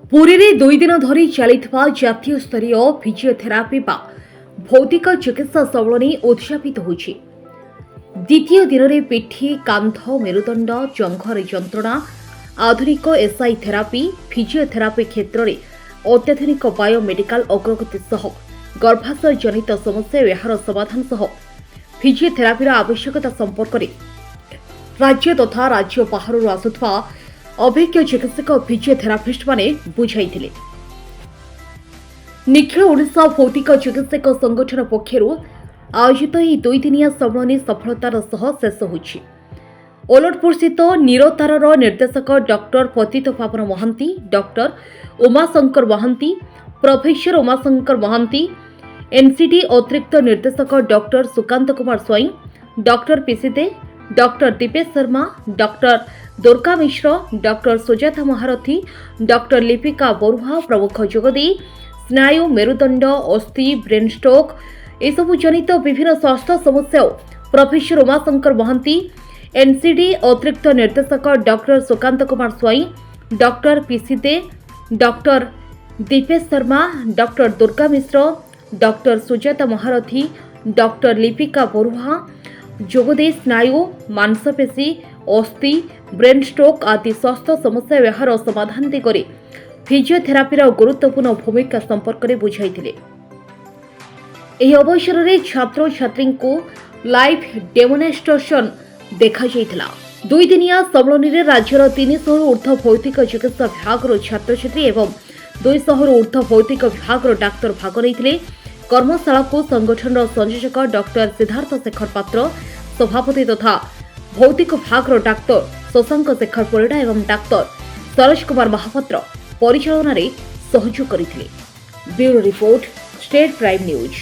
ପୁରୀରେ 2 ଦିନ ଧରି ଚାଲିଥିବା ଜାତୀୟ ସ୍ତରୀୟ ଫିଜିଓଥେରାପି ବା ଭୌତିକ ଚିକିତ୍ସା ସମ୍ମିଳନୀ ଉଦଯାପିତ ହୋଇଛି। ଦ୍ୱିତୀୟ ଦିନରେ ପିଠି, କାନ୍ଧ, ମେରୁଦଣ୍ଡ, ଜଙ୍ଘରେ ଯନ୍ତ୍ରଣା, ଆଧୁନିକ ଏସ୍ଆଇ ଥେରାପି, ଫିଜିଓଥେରାପି କ୍ଷେତ୍ରରେ ଅତ୍ୟାଧୁନିକ ବାୟୋମେଡିକାଲ ଅଗ୍ରଗତି ସହ ଗର୍ଭାଶୟ ଜନିତ ସମସ୍ୟା ଓ ଏହାର ସମାଧାନ ସହ ଫିଜିଓଥେରାପିର ଆବଶ୍ୟକତା ସମ୍ପର୍କରେ ରାଜ୍ୟ ତଥା ରାଜ୍ୟ ବାହାରରୁ ଆସୁଥିବା ଅଭିଜ୍ଞ ଚିକିତ୍ସକ, ଫିଜିଓଥେରାପିଷ୍ଟମାନେ ବୁଝାଇଥିଲେ। ନିଖିଳ ଓଡ଼ିଶା ଭୌତିକ ଚିକିତ୍ସକ ସଂଗଠନ ପକ୍ଷରୁ ଆୟୋଜିତ ଏହି ଦୁଇଦିନିଆ ସମ୍ମିଳନୀ ସଫଳତାର ସହ ଶେଷ ହୋଇଛି। ଓଲଟପୁରସ୍ଥିତ ନିରତାରର ନିର୍ଦ୍ଦେଶକ doctor Patitapaban Mohanty, doctor Umashankar Mohanty, professor Umashankar Mohanty, NCD ଅତିରିକ୍ତ ନିର୍ଦ୍ଦେଶକ doctor Sukanta Kumar Swain, doctor P C Dey, doctor Dipesh Sharma, doctor Durga Mishra, doctor Sujata Maharathi, doctor Lipika Baruah ପ୍ରମୁଖ ଯୋଗଦେଇ ସ୍ନାୟୁ, ମେରୁଦଣ୍ଡ, ଅସ୍ଥି, ବ୍ରେନ୍ ଷ୍ଟ୍ରୋକ୍ ଏସବୁ ଜନିତ ବିଭିନ୍ନ ସ୍ୱାସ୍ଥ୍ୟ ସମସ୍ୟା ଓ ପ୍ରଫେସର ଉମାଶଙ୍କର ମହାନ୍ତି, ଏନ୍ସିଡି ଅତିରିକ୍ତ ନିର୍ଦ୍ଦେଶକ doctor Sukanta Kumar Swain, doctor P C Dey, doctor Dipesh Sharma, doctor Durga Mishra, doctor Sujata Maharathi, doctor Lipika Baruah ଯୋଗଦେଇ ସ୍ନାୟୁ, ମାଂସପେଶୀ, ଅସ୍ଥି, ବ୍ରେନ୍ ଷ୍ଟ୍ରୋକ୍ ଆଦି ସ୍ୱାସ୍ଥ୍ୟ ସମସ୍ୟା ଓ ଏହାର ସମାଧାନ ଦିଗରେ ଫିଜିଓଥେରାପିର ଗୁରୁତ୍ୱପୂର୍ଣ୍ଣ ଭୂମିକା ସମ୍ପର୍କରେ ବୁଝାଇଥିଲେ। ଏହି ଅବସରରେ ଛାତ୍ରଛାତ୍ରୀଙ୍କୁ ଲାଇଭ୍ ଡେମୋନଷ୍ଟ୍ରେସନ ଦେଖାଯାଇଥିଲା। ଦୁଇଦିନିଆ ସମ୍ମିଳନୀରେ ରାଜ୍ୟର 300ରୁ ଉର୍ଦ୍ଧ୍ୱ ଭୌତିକ ଚିକିତ୍ସା ବିଭାଗର ଛାତ୍ରଛାତ୍ରୀ ଏବଂ 200ରୁ ଉର୍ଦ୍ଧ୍ୱ ଭୌତିକ ବିଭାଗର ଡାକ୍ତର ଭାଗ ନେଇଥିଲେ। କର୍ମଶାଳାକୁ ସଂଗଠନର ସଂଯୋଜକ ଡକ୍ଟର ସିଦ୍ଧାର୍ଥ ଶେଖର ପାତ୍ର, ସଭାପତି ତଥା ଭୌତିକ ବିଭାଗର ଡାକ୍ତର ଶଶାଙ୍କ ଶେଖର ପରିଡ଼ା ଏବଂ ଡାକ୍ତର ସରୋଜ କୁମାର ମହାପାତ୍ର ପରିଚାଳନାରେ ସହଯୋଗ କରିଥିଲେ। Bureau report, state prime news.